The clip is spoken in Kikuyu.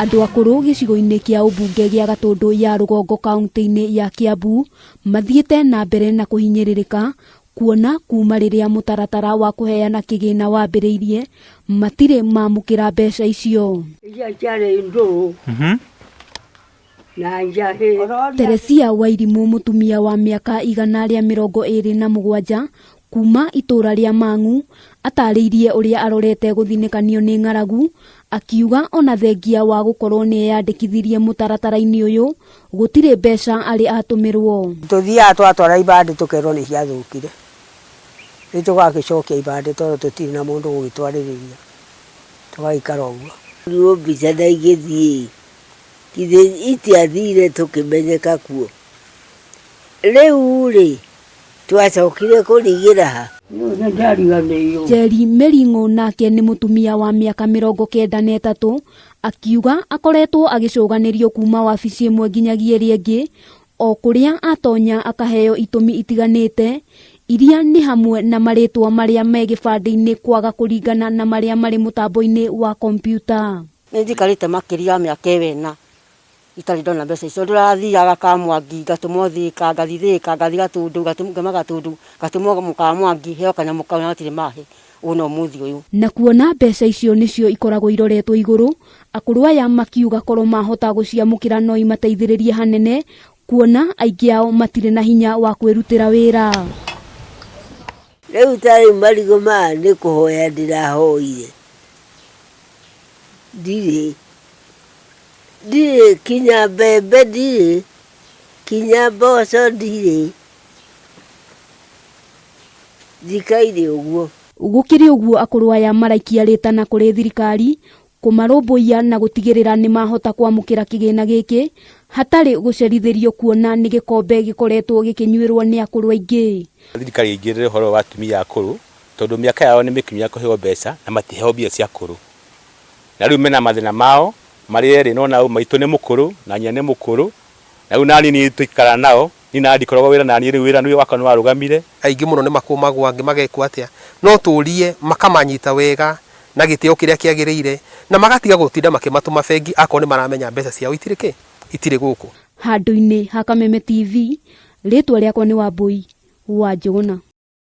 Andũ akũrũ gĩcigo-inĩ kĩa ũmbunge gĩa Gatũndũ ya rũgongo kaunti-inĩ ya Kiambu mathiĩte na mbere na kũhinyĩrĩrĩka kuona kuma rĩrĩa mũtaratara wa kũheana kĩgĩna wambĩrĩirie matirĩ mamũkĩra mbeca icio. Iria ciarĩ ndũrũ na njahĩ. Teresia Wairimũ mũtumia wa mĩaka 127 kuma itũra rĩa Mang'u atarĩirie ũrĩa arorete gũthinĩkanio nĩ ng'aragu akiuga ona thengia wa gũkorwo nĩ eyandĩkithirie mũtaratara-inĩ ũyũ gũtirĩ mbeca arĩ atũmĩrwo. Tũthiaga twatwara ibandĩ tũkerwo nĩ ciathũkire, rĩu tũgagĩcokia ibandĩ tondũ tũtirĩ na mũndũ ũgũgĩtwarĩrĩria, tũgagĩikara ũguo. Ruo mbica na igĩthiĩ, githĩ itiathire tũkĩmenyeka kuo? Rĩu-rĩ, twacokire kũrigĩra ha? Njeri Mĩring'ũ nake nĩ mũtumia wa mĩaka 93 akiuga akoretwo agĩcũganĩrio kuma wabici ĩmwe nginyagia ĩrĩa ĩngĩ o kũrĩa atonya akaheo itũmi itiganĩte iria nĩ hamwe na marĩtwa marĩa me gĩbandĩ-inĩ kwaga kũringana na marĩa marĩ mũtambo-inĩ wa kompiuta. Nĩ njikarĩte makĩria ya mĩaka ĩyo ĩna itarĩ ndona mbeca icio. Ndĩrathiaga ka Mwangi ngatũmwo Thĩka, ngathiĩ Thĩka, ngathiĩ Gatũndũ, ngauma Gatũndũ ngatũmwo ka Mwangi heo kanyamũ kau na matirĩ mahe ona ũmũthĩ ũyũ. Na kuona mbeca icio nĩcio ikoragwo iroretwo igũrũ, akũrũ aya makiuga korwo mahota gũciamũkĩra no imateithĩrĩrie hanene kuona aingĩ ao matirĩ na hinya wa kwĩrutĩra wĩra. Rĩu ta rĩu marigũ maya nĩ kũhoya ndĩrahoire, ndirĩ. Ndirĩ kinya mbembe ndirĩ, kinya mboco ndirĩ, njikaire ũguo. Gũkĩrĩ ũguo akũrũ aya maraikia rĩtana kũrĩ thirikari kũmarũmbũiya na gũtigĩrĩra nĩ mahota kwamũkĩra kĩgĩna gĩkĩ hatarĩ gũcerithĩrio kuona nĩ gĩkombe gĩkoretwo gĩkĩnyuĩrwo nĩ akũrũ aingĩ. Thirikari ĩingĩrĩre ũhoro wa atumia akũrũ tondũ mĩaka yao nĩ mĩkinyu ya kũheo mbeca na matiheo mbia cia akũrũ. Na rĩu mena mathĩna mao marĩ erĩ nona maitũ nĩ mũkũrũ na nyina nĩ mũkũrũ na rĩu naniĩ niĩ tũikaraga nao niĩ na ndikoragwo wĩra naniĩ rĩu wĩra wakwa nĩ warũgamire. Aingĩ mũno nĩ makũmagwo angĩ magekwo atĩa, no tũrie makamanyita wega na gĩtĩo kĩrĩa kĩagĩrĩire na magatiga gũtinda makĩmatũma bengi akorwo nĩ maramenya mbeca ciao itirĩ kĩ, itirĩ gũkũ. Handũ-inĩ ha Kameme TV, rĩtwa rĩakwa nĩ Wambũi wa Njũgũna.